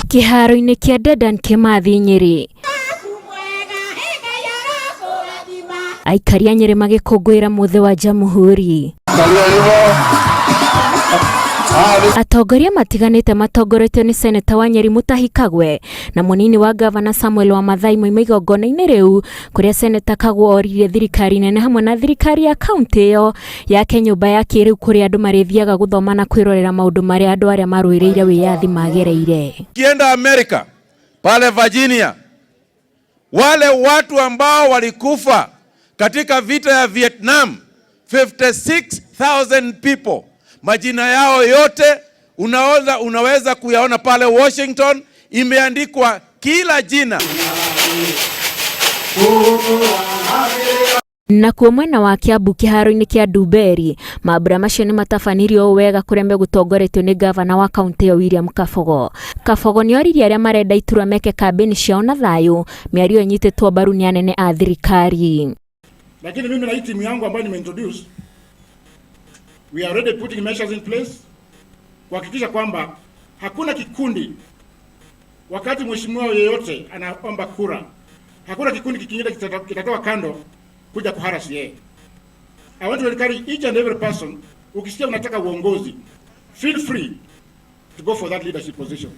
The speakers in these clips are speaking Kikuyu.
Kĩharo-inĩ kĩa Dedan Kimathi Nyĩrĩ, aikari a Nyĩrĩ magĩkũngũĩra mũthĩ wa Jamhuri. Atongoria matiganĩte matongoretio nĩ seneta wa Nyeri Mutahi Kagwe na mũnini wa gavana Samuel Wamathai moima igongona-inĩ rĩu kũrĩa seneta Kagwe oririe thirikari nene hamwe na thirikari ya kaunti ĩyo yake nyũmba ya kĩrĩu kũrĩa andũ marĩthiaga gũthoma na kwĩrorera maũndũ marĩa andũ arĩa marũĩrĩire wĩyathi magereire. Kienda Amerika pale Virginia, wale watu ambao walikufa katika vita ya Vietnam 56,000 people, majina yao yote unaweza kuyaona pale Washington, imeandikwa kila jina. Nakuo mwena wa Kiambu kĩharo-inĩ kĩa Ndumberi, mambura macio nĩ matabanirio ũũ wega kũrĩa megũtongoretio nĩ ngavana wa kaũntĩ ĩyo William Kabogo. Kabogo nĩ oririe arĩa marenda iturwa meke kambĩni ciao na thayũ, mĩario ĩyo ĩnyitĩtwo mbaru nĩ anene a thirikari. Lakini mimi na hii timu yangu ambayo nimeintroduce, we are already putting measures in place kuhakikisha kwamba hakuna kikundi, wakati mheshimiwa yeyote anaomba kura, hakuna kikundi kingine kitatoka kando kuja kuharass yeye. I want to encourage each and every person, ukisikia unataka uongozi, feel free to go for that leadership position.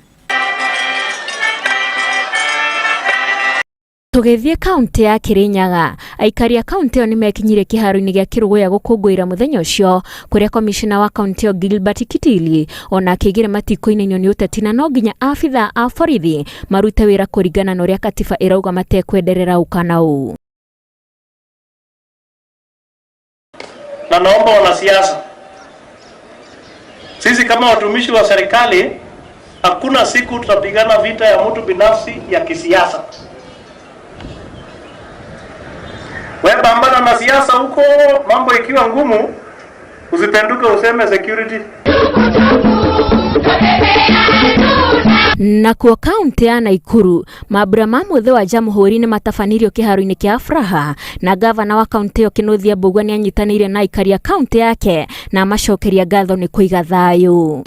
Tũgĩthiĩ kaũntĩ ya Kĩrĩnyaga, aikari a kaũntĩ ĩyo nĩmekinyirie kĩharo-inĩ gĩa Kĩrũgũya gũkũngũĩra mũthenya ũcio, kũrĩa komishona wa kaũntĩ ĩyo Gilbert Kitili onake aigire matikũinainio nĩ ũteti na no nginya abithaa a borithi marute wĩra kũringana na ũrĩa katiba ĩrauga matekwenderera ũũ kana ũũ. Na naomba wanasiasa, sisi kama watumishi wa serikali, hakuna siku tutapigana vita ya mtu binafsi ya kisiasa. Wewe pambana na siasa huko, mambo ikiwa ngumu, usipenduke useme security. Nakuo kaunti ya Naikuru, mambura ma mũthĩ wa Jamhuri nĩ matabanirio kĩharo-inĩ kĩa Afraha na gavana wa kaunti ĩyo Kĩnuthia Mbugua nĩ anyitanĩire na aikari a kaunti yake na amacokeria ngatho nĩ kũiga thayũ.